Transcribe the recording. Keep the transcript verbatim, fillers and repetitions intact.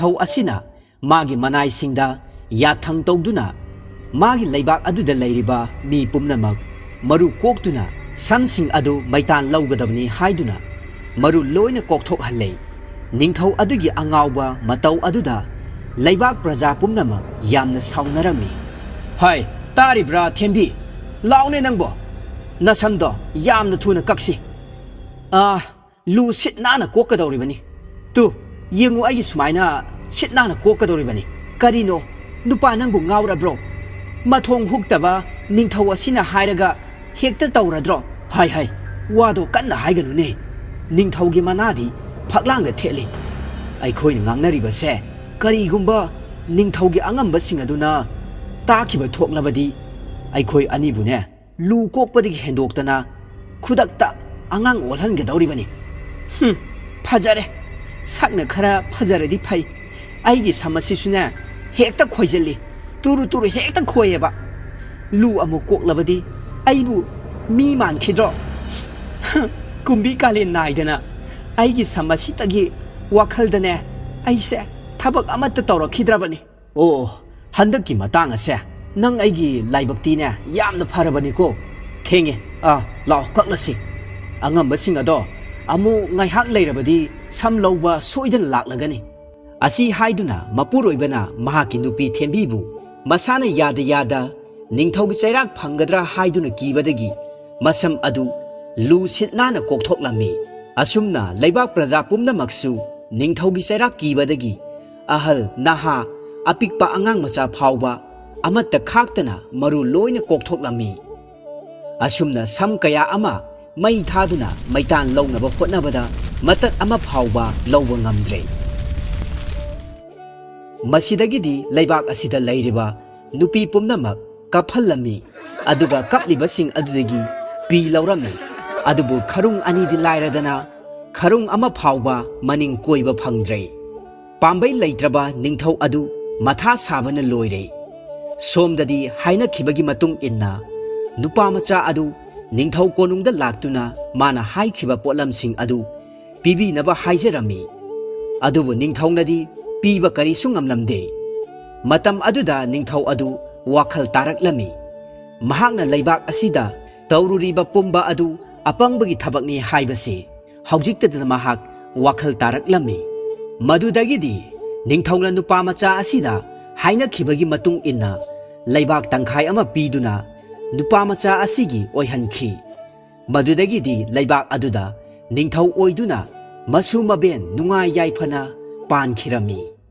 ꯅꯤꯡꯊꯧ ꯑꯁꯤꯅ ꯃꯥꯒꯤ ꯃꯅꯥꯏꯁꯤꯡꯗ ꯌꯥꯊꯪ ꯇꯧꯗꯨꯅ ꯃꯥꯒꯤ ꯂꯩꯕꯥꯛ ꯑꯗꯨꯗ ꯂꯩꯔꯤꯕ ꯃꯤ ꯄꯨꯝꯅꯃꯛ ꯃꯔꯨ ꯀꯣꯛꯇꯨꯅ ꯁꯝꯁꯤꯡ ꯑꯗꯨ ꯃꯩꯇꯥꯟ ꯂꯧꯒꯗꯕꯅꯤ ꯍꯥꯏꯗꯨꯅ ꯃꯔꯨ ꯂꯣꯏꯅ ꯀꯣꯛꯊꯣꯛꯍꯜꯂꯦ꯫ ꯅꯤꯡꯊꯧ ꯑꯗꯨꯒꯤ ꯑꯉꯥꯎꯕ ꯃꯇꯧ ꯑꯗꯨꯗ ꯂꯩꯕꯥꯛ ꯄ꯭ꯔꯖꯥ ꯄꯨꯝꯅꯃꯛ ꯌꯥꯝꯅ ꯁꯥꯎꯅꯔꯝꯃꯤ꯫ "ꯍꯥꯏ, ꯇꯥꯔꯤꯕ꯭ꯔꯥ ꯊꯦꯝꯕꯤ? ꯂꯥꯎꯅꯦ ꯅꯪꯕꯣ, ꯅꯁꯝꯗꯣ ꯌꯥꯝꯅ ꯊꯨꯅ ꯀꯛꯁꯤ꯫ ꯑꯥ, ꯂꯨ ꯁꯤꯠ ꯅꯥꯟꯅ ꯀꯣꯛꯀꯗꯧꯔꯤꯕꯅꯤ꯫ ꯇꯨ, ꯌꯦꯡꯉꯨ, ꯑꯩꯒꯤ ꯁꯨꯃꯥꯏꯅ ꯁꯤꯠ ꯅꯥꯟꯅ ꯀꯣꯛꯀꯗꯧꯔꯤꯕꯅꯤ꯫ ꯀꯔꯤꯅꯣ, ꯅꯨꯄꯥ, ꯅꯪꯕꯨ ꯉꯥꯎꯔꯕ꯭ꯔꯣ? ꯃꯊꯣꯡ ꯍꯨꯛꯇꯕ ꯅꯤꯡꯊꯧ ꯑꯁꯤꯅ ꯍꯥꯏꯔꯒ ꯍꯦꯛꯇ ꯇꯧꯔꯗ꯭ꯔꯣ? ꯍꯥꯏ, ꯍꯥꯏ, ꯋꯥꯗꯣ ꯀꯟꯅ ꯍꯥꯏꯒꯅꯨꯅꯦ꯫ ꯅꯤꯡꯊꯧꯒꯤ ꯃꯅꯥꯗꯤ ꯐꯛꯂꯥꯡꯗ ꯊꯦꯠꯂꯤ꯫ ꯑꯩꯈꯣꯏꯅ ꯉꯥꯡꯅꯔꯤꯕꯁꯦ ꯀꯔꯤꯒꯨꯝꯕ ꯅꯤꯡꯊꯧꯒꯤ ꯑꯉꯝꯕꯁꯤꯡ ꯑꯗꯨꯅ ꯇꯥꯈꯤꯕ ꯊꯣꯛꯂꯕꯗꯤ ꯑꯩꯈꯣꯏ ꯑꯅꯤꯕꯨꯅꯦ ꯂꯨ ꯀꯣꯛꯄꯗꯒꯤ ꯍꯦꯟꯗꯣꯛꯇꯅ ꯈꯨꯗꯛꯇ ꯑꯉꯥꯡ ꯑꯣꯜꯍꯟꯒꯗꯧꯔꯤꯕꯅꯤ꯫ ꯍꯨꯝ, ꯐꯖꯔꯦ꯫ ꯁꯛꯅ ꯈꯔ ꯐꯖꯔꯗꯤ ꯐꯩ꯫ ꯑꯩꯒꯤ ꯁꯝ ꯑꯁꯤꯁꯨꯅꯦ ꯍꯦꯛꯇ ꯈꯣꯏꯖꯤꯜꯂꯤ꯫ ꯇꯨꯔꯨ ꯇꯨꯔꯨ ꯍꯦꯛꯇ ꯈꯣꯏꯌꯦꯕ꯫ ꯂꯨ ꯑꯃꯨꯛ ꯀꯣꯛꯂꯕꯗꯤ ꯑꯩꯕꯨ ꯃꯤ ꯃꯥꯟꯈꯤꯗ꯭ꯔꯣ? ꯍꯝ, ꯀꯨꯝꯕꯤ ꯀꯥꯂꯦꯟ ꯅꯥꯏꯗꯅ ꯑꯩꯒꯤ ꯁꯝ ꯑꯁꯤꯇꯒꯤ ꯋꯥꯈꯜꯗꯅꯦ ꯑꯩꯁꯦ ꯊꯕꯛ ꯑꯃꯠꯇ ꯇꯧꯔꯛꯈꯤꯗ꯭ꯔꯕꯅꯤ꯫ ꯑꯣ, ꯍꯟꯗꯛꯀꯤ ꯃꯇꯥꯡ ꯑꯁꯦ ꯅꯪ ꯑꯩꯒꯤ ꯂꯥꯏꯕꯛꯇꯤꯅꯦ ꯌꯥꯝꯅ ꯐꯔꯕꯅꯤꯀꯣ꯫ ꯊꯦꯡꯉꯦ꯫ ꯑꯥ, ꯂꯥꯛꯑꯣ, ꯀꯛꯂꯁꯤ꯫ ꯑꯉꯝꯕꯁꯤꯡ ꯑꯗꯣ ꯑꯃꯨꯛ ꯉꯥꯏꯍꯥꯛ ꯂꯩꯔꯕꯗꯤ ꯁꯝ ꯂꯧꯕ ꯁꯣꯏꯗꯅ ꯂꯥꯛꯂꯒꯅꯤ꯫ ꯑꯁꯤ ꯍꯥꯏꯗꯨꯅ ꯃꯄꯨꯔꯣꯏꯕꯅ ꯃꯍꯥꯛꯀꯤ ꯅꯨꯄꯤ ꯊꯦꯝꯕꯤꯕꯨ ꯃꯁꯥꯅ ꯌꯥꯗ ꯌꯥꯗ ꯅꯤꯡꯊꯧꯒꯤ ꯆꯩꯔꯥꯛ ꯐꯪꯒꯗ꯭ꯔꯥ ꯍꯥꯏꯗꯨꯅ ꯀꯤꯕꯗꯒꯤ ꯃꯁꯝ ꯑꯗꯨ ꯂꯨ ꯁꯤꯠ ꯅꯥꯟꯅ ꯀꯣꯛꯊꯣꯛꯂꯝꯃꯤ꯫ ꯑꯁꯨꯝꯅ ꯂꯩꯕꯥꯛ ꯄ꯭ꯔꯖꯥ ꯄꯨꯝꯅꯃꯛꯁꯨ ꯅꯤꯡꯊꯧꯒꯤ ꯆꯩꯔꯥꯛ ꯀꯤꯕꯗꯒꯤ ꯑꯍꯜ, ꯅꯍꯥ, ꯑꯄꯤꯛꯄ ꯑꯉꯥꯡ ꯃꯆꯥ ꯐꯥꯎꯕ ꯑꯃꯠꯇ ꯈꯥꯛꯇꯅ ꯃꯔꯨ ꯂꯣꯏꯅ ꯀꯣꯛꯊꯣꯛꯂꯝꯃꯤ꯫ ꯑꯁꯨꯝꯅ ꯁꯝ ꯀꯌꯥ ꯑꯃ ꯃꯩ ꯊꯥꯗꯨꯅ ꯃꯩꯇꯥꯟ ꯂꯧꯅꯕ ꯍꯣꯠꯅꯕꯗ ꯃꯇꯠ ꯑꯃ ꯐꯥꯎꯕ ꯂꯧꯕ ꯉꯝꯗ꯭ꯔꯦ꯫ ꯃꯁꯤꯗꯒꯤꯗꯤ ꯂꯩꯕꯥꯛ ꯑꯁꯤꯗ ꯂꯩꯔꯤꯕ ꯅꯨꯄꯤ ꯄꯨꯝꯅꯃꯛ ꯀꯞꯍꯜꯂꯝꯃꯤ, ꯑꯗꯨꯒ ꯀꯞꯂꯤꯕꯁꯤꯡ ꯑꯗꯨꯗꯒꯤ ꯄꯤ ꯂꯧꯔꯝꯃꯤ꯫ ꯑꯗꯨꯕꯨ ꯈꯔꯨꯡ ꯑꯅꯤꯗꯤ ꯂꯥꯏꯔꯗꯅ, ꯈꯔꯨꯡ ꯑꯃ ꯐꯥꯎꯕ ꯃꯅꯤꯡ ꯀꯣꯏꯕ ꯐꯪꯗ꯭ꯔꯦ꯫ ꯄꯥꯝꯕꯩ ꯂꯩꯇ꯭ꯔꯕ ꯅꯤꯡꯊꯧ ꯑꯗꯨ ꯃꯊꯥ ꯁꯥꯕꯅ ꯂꯣꯏꯔꯦ꯫ ꯁꯣꯝꯗꯗꯤ ꯍꯥꯏꯅꯈꯤꯕꯒꯤ ꯃꯇꯨꯡ ꯏꯟꯅ ꯅꯨꯄꯥ ꯃꯆꯥ ꯑꯗꯨ ꯅꯤꯡꯊꯧ ꯀꯣꯅꯨꯡꯗ ꯂꯥꯛꯇꯨꯅ ꯃꯥꯅ ꯍꯥꯏꯈꯤꯕ ꯄꯣꯠꯂꯝꯁꯤꯡ ꯑꯗꯨ ꯄꯤꯕꯤꯅꯕ ꯍꯥꯏꯖꯔꯝꯃꯤ꯫ ꯑꯗꯨꯕꯨ ꯅꯤꯡꯊꯧꯅꯗꯤ ꯄꯤꯕ ꯀꯔꯤꯁꯨ ꯉꯝꯂꯝꯗꯦ꯫ ꯃꯇꯝ ꯑꯗꯨꯗ ꯅꯤꯡꯊꯧ ꯑꯗꯨ ꯋꯥꯈꯜ ꯇꯥꯔꯛꯂꯝꯃꯤ꯫ ꯃꯍꯥꯛꯅ ꯂꯩꯕꯥꯛ ꯑꯁꯤꯗ ꯇꯧꯔꯨꯔꯤꯕ ꯄꯨꯝꯕ ꯑꯗꯨ ꯑꯄꯪꯕꯒꯤ ꯊꯕꯛꯅꯤ ꯍꯥꯏꯕꯁꯤ ꯍꯧꯖꯤꯛꯇꯗ ꯃꯍꯥꯛ ꯋꯥꯈꯜ ꯇꯥꯔꯛꯂꯝꯃꯤ꯫ ꯃꯗꯨꯗꯒꯤꯗꯤ ꯅꯤꯡꯊꯧꯅ ꯅꯨꯄꯥ ꯃꯆꯥ ꯑꯁꯤꯗ ꯍꯥꯏꯅꯈꯤꯕꯒꯤ ꯃꯇꯨꯡ ꯏꯟꯅ ꯂꯩꯕꯥꯛ ꯇꯪꯈꯥꯏ ꯑꯃ ꯄꯤꯗꯨꯅ ꯅꯨꯄꯥ ꯃꯆꯥ ꯑꯁꯤꯒꯤ ꯑꯣꯏꯍꯟꯈꯤ꯫ ꯃꯗꯨꯗꯒꯤꯗꯤ ꯂꯩꯕꯥꯛ ꯑꯗꯨꯗ ꯅꯤꯡꯊꯧ ꯑꯣꯏꯗꯨꯅ ꯃꯁꯨ ꯃꯕꯦꯟ ꯅꯨꯡꯉꯥꯏ ꯌꯥꯏꯐꯅ ꯄꯥꯟꯈꯤꯔꯝꯃꯤ꯫